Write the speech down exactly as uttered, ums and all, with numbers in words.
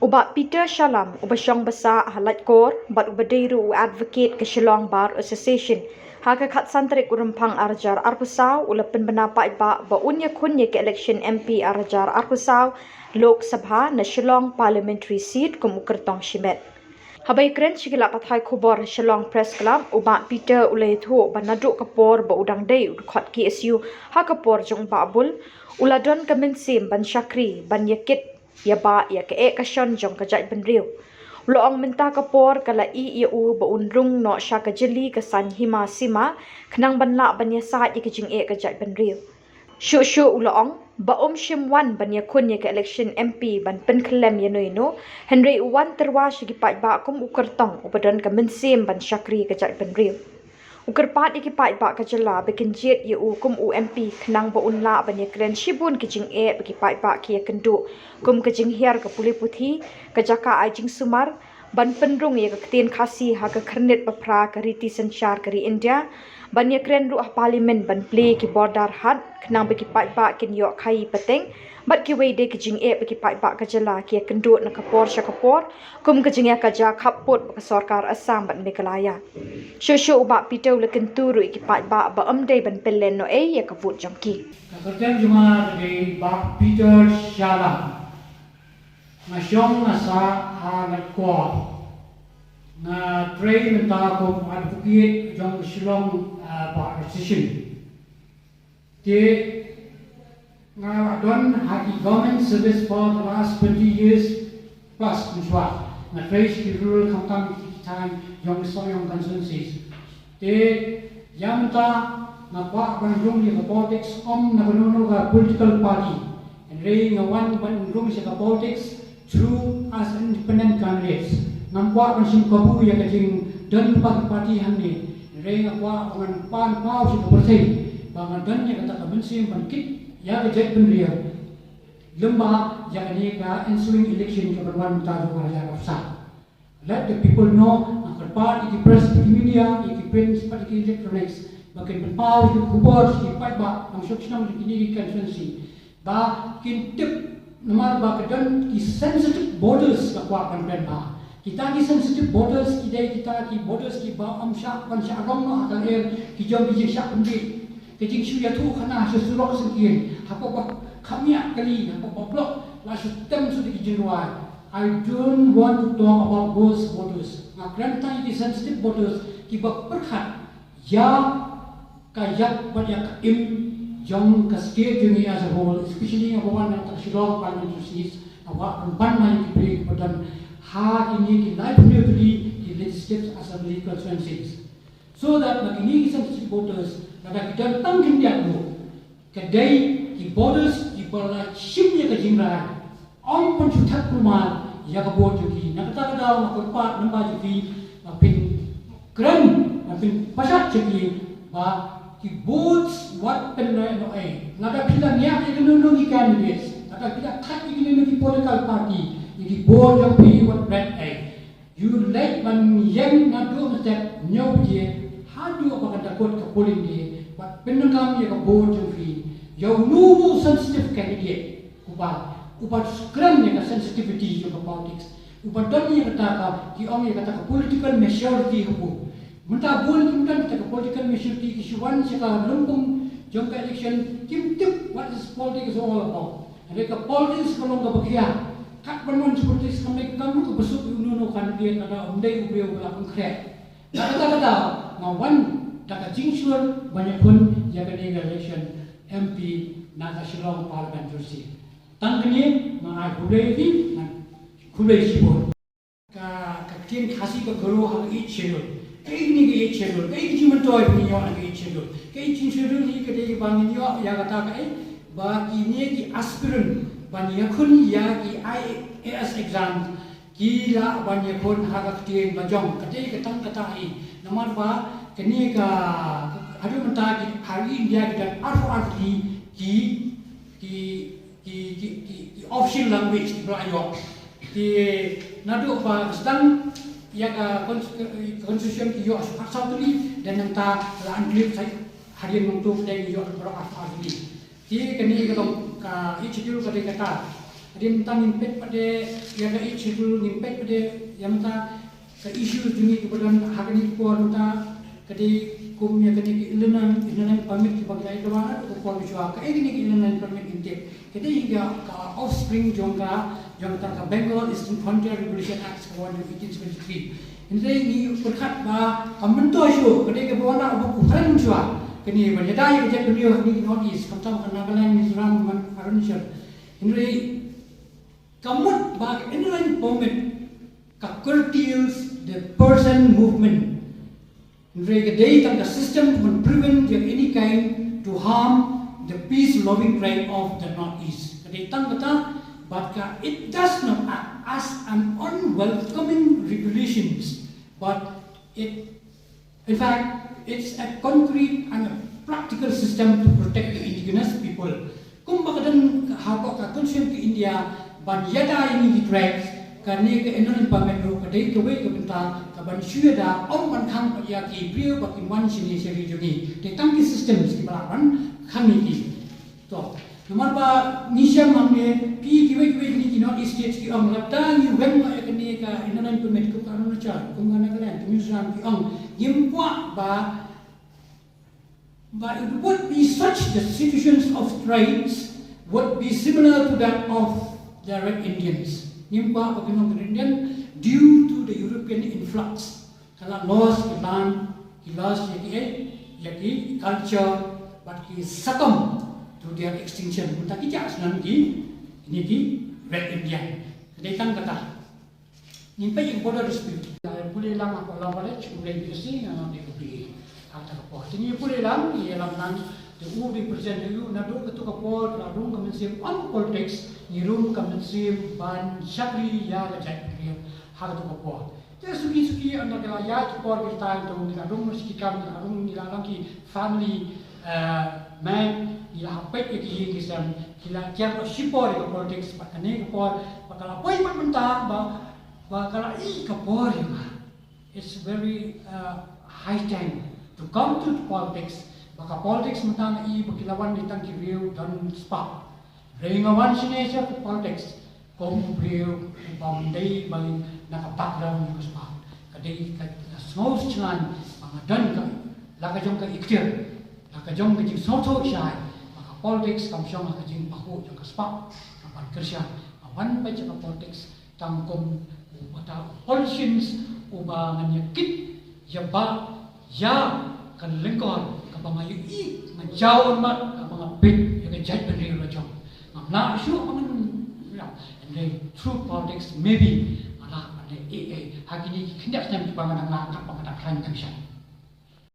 U Bah Peter Shallam, uba shong basa ha Laitkor bad uba dei ruh u advocate ka Shillong Bar Association, ha ka khatsan tarik u Rymphang arhajar arphew saw u la pynbna paidbah ba un ïakhun ïa ka election M P arhajar arphew saw Lok Sabha na Shillong Parliamentary Seat kum u kyrtong shimet. Haba ïakren sha ki lad pathai khubor ha Shillong Press Club, u Bah Peter u la ïathuh ba naduh ka por ba u dang dei u dkhot K S U ha ka por jong u Bah Bull, u la don ka mynsiem ban shakri, ban ïakit ïa ba ïa ka eh ka shon jong ka jaitbynriew. U la ong mynta ka por ka la ïeh ïa u ba un rung noh sha ka jylli ka saiñ hima sima, khnang ban lah ban ïasaid ïa ka jingeh ka jaitbynriew. Shuh shuh u la ong ba um shym wan ban ïakhun ïa ka election M P ban pynkhyllem ïano ïano, hynrei u wan tyrwa sha ki paidbah kum u kyrtong uba don ka mynsiem ban shakri ka jaitbynriew. U kyrpad ïa ki paidbah ka jylla ba kin jied ïa u kum u M P khnang ba un lah ban ïakren shibun ki jingeh ba ki paidbah ki ïakynduh, kum ka jinghiar ka pule puthi, ka jaka ai jingsumar, ban pynrung ïa ka ktien Khasi ha ka khyrnit ba phra ka riti synshar ka ri India, ban ïakren ruh ha Parliament ban plie ki border haid khnang ba ki paidbah kin ïoh khaii pateng, bad kiwei de ki jingeh ba ki paidbah ka jylla ki ïakynduh na ka por sha ka por, kum ka jingïakajia khappud bad ka sorkar Assam bad Meghalaya. Shuh shuh u Bah Peter u la kyntu ruh ïa ki paidbah ba ym dei ban pynlen noh ei ïa ka vote jong ki. Ka kyrteng jong nga ka dei Bah Peter Shallam. Nga shong nga sah ha Laitkor. Nga trei mynta kum advocate jong ka Shillong, ah, Bar Association. Te nga don ha ki government service for the last twenty years plus mynshuwa. Nga trei sha ki rural khamtam ki thaiñ jong ki Sohiong constituencies. Te ïa mynta nga kwah ban rung ïa ka politics ym na kano kano ka political party. Hynrei nga wan ban rung sha ka politics through as an independent candidate. Ngam kwah ban shim kabu ïa ka jingdon ka party hangne. Hynrei nga kwah ban pan paw sha ka pyrthei ba nga don ïa kata ka mynsiem ban kit ïa ka jaitbynriew. Lem bad ïa kane ka ensuing election ka ban wan mynta jong ka rajya ka psa. Let the people know, nga kyrpad ïa ki press, ïa ki media, ïa ki print bad ïa ki electronics ba kin pynpaw ïa ki khubor sha ki paidbah nongshong shnong jong kine ki constituency ba kin tip, namar ba ka don ki sensitive borders ka kwah ban pynpaw. Kita ki sensitive borders ki dei kita ki borders kiba ym shah ban shah rong noh ha ka lyer, ki jong ki jingshah pynbiej, ki jingshu ïathuh khana sha surok syngkien, ha kaba kham ïa kali, ha kaba block, la shu tem sha ki jingrwai. I don't want to talk about those borders. Nga kren tang ïa ki sensitive borders kiba pyrkhat ïa ka ïap bad ïa ka im jong ka state jong ngi as a whole, especially nga ba wan na ka Shillong Parliamentary seat, nga kwah ban pan ma ïa ki briew kiba don ha kine ki laiphew hynriew tylli ki Legislative Assembly constituencies. So that na kine ki sensitive borders, lada ki don tang khyndiat ruh, ka dei ki borders kiba la shim ïa ka jingrai. Ym pynthut kulmar ïa ka vote jong ki. Na kata ka daw nga kyrpad lyngba jong phi ba phin kren, ba phin pynshai sha ki ba ki votes wat pynlehnohei. Lada phi la ngiah ïa kino kino ki candidates, lada phi la thait ïa kino kino ki political party, ïa ki vote jong phi wat pynlehnohei. Ïa leit ban ïeng naduh mynstep hynñiew baje haduh ba kan da kut ka polling day, bad pyndonkam ïa ka vote jong phi ïa uno uno u sensitive candidate, uba, uba kren ïa ka sensitivity jong ka politics, uba don ïa kata ka, ki ong ïa kata ka political maturity ha u. Mynta bun kim don kata ka political maturity, ki shu wan sha ka lympung jong ka election, kim tip what is politics all about. Hynrei ka politics ka long kaba khia. Kat ban wan sha politics kam dei ka kam ruh kaba suk ïa uno uno u candidate lada ym dei u briew ba la pynkhreh. Na kata ka daw nga wan da ka jingshlur ban ïakhun ïa kane ka election M P na ka Shillong Parliamentary seat. Tang kane nga ai khublei ïa phi, nga khublei shibun. Ka, ka ktien Khasi ka kyrwoh ha ka Eighth Schedule. Kaei kane ka Eighth Schedule? Kaei ka jingmyntoi ba ngin ïoh na ka Eighth Schedule? Ka Eighth Schedule hi ka dei ba ngin ïoh ïa kata kaei, ba kine ki aspirant ban ïakhun ïa ki I A S exam ki lah ban ïakhun ha ka ktien la jong. Ka dei ka tang kata hi. Namar ba kane ka, haduh mynta ki, ha India ki don arphew ar tylli ki, ki ki, ki, ki, ki official language kiba la ïoh. Ki naduh ba sdang ïa ka cons-, ka constitution ki ïoh arphew saw tylli, dan nangta la include sa hadien nangtu ka dei ïoh baroh arphew ar tylli. Ki kane ka long ka Eighth Schedule ka dei kata. Hadien mynta ngin peit pat de ïa ka Eighth Schedule, ngin peit pat de ïa mynta ka issue jong ngi kaba don ha kane ka por mynta ka dei kum ïa kane ka inner line, inner line permit kaba ngi la ïa dawa ha ka por mynshwa. Kaei kane ka inner line permit ngin tip? Ka dei ka, ka offspring jong ka, jong kata ka Bengal Eastern Frontier Regulation Act kaba wan jong eighteen seventy-three. Hynrei ngi pyrkhat ba ka mynta shuh ka dei kaba wan na u ba ku pren mynshwa. Kane ban ïada ïa ka jaitbynriew ha kane ka North East, khamtam ka Nagaland, Mizoram bad Arunachal. Hynrei ka mut ba ka inner line permit ka curtails the person movement. Hynrei ka dei tang ka system ban prevent ïa any kind to harm the peace loving tribe of the North East. Ka dei tang kata, bad ka, it does not act as an unwelcoming regulations, but it, in fact, it's a concrete and a practical system to protect the indigenous people. Kumba ka don hapoh ka Constitution ka India ban ïada ïa ngi ki tribes, kane ka inner line permit ruh ka dei kawei ka bynta kaban shu ïada, ym ban khang pat ïa ki briew ba kin wan shane sha ri jong ngi. Te tang ki systems kiba lah ban khang ïa ki. To, namar ba ngi shem hangne, phi kiwei kiwei kine ki North East States ki ong lada ngi weng noh ïa kane ka inner line permit kum ka Arunachal, kum ka Nagaland, ka Mizoram ki ong ngim kwah ba But it would be such the situations of tribes would be similar to that of the Red Indians. Ngim kwah ba ki nong Red Indian due to the European influx. Ka la lost ki land, ki lost ïa ki, eh, ïa ki culture, bad ki succumb to their extinction. Mynta ki jah sngewbha ki, kine ki Red Indian. Ka dei tang kata. Ngin peit ïa ka border dispute. Ngi ïa pule lang ha ka Law College, u Blei Bidasi, nga nang dei u B A. Ha kata ka por. Te ngi ïa pule lang, ngi ïalam lang, te u dei present ïa u, naduh kato ka por, la rung ka mynsiem ym politics, ngi rung ka mynsiem ban shakri ïa ka jaitbynriew. Ha kato ka por. Te suki suki ynda ki la ïaid ki por ki time, to ngi la rung shi ki kam, ngi la rung, ngi la long ki family, eh, man, ngi la hap peit ïa ki ïing ki sem, ki la kiar shipor ïa ka politics, bad kane ka por, ba ka la poi bad mynta, ba Ba ka la i ka por ïa nga. It's very, uh, high time to come to politics. Ba ka politics mynta nga i ba ki la wan dei tang ki briew don spah. Hynrei nga wan shane sha ka politics kum u briew uba ym dei ba na ka background jong ka spah. Ka dei ka, ka sngew shngaiñ ba nga don ka, la ka jong ka ikhtiar, la ka jong ka jingsngewthuh shai, ba ka politics kam shong ha ka jingpahuh jong ka spah. Ka ban kyrshan, ka wan ba jong ka politics tang kum uba ta politicians uba ngan ïa kit ïa ba ïa ka lyngkor kaba nga ïohi nga jaw mat kaba nga peit ïa ka jaitbynriew la jong. Ngam lah shuh ba ngan ïa, and then through politics maybe nga lah ban leh ei ei ha kine ki khyndiat snem kiba nga dang lah kaba nga dang khlaiñ kyrshan.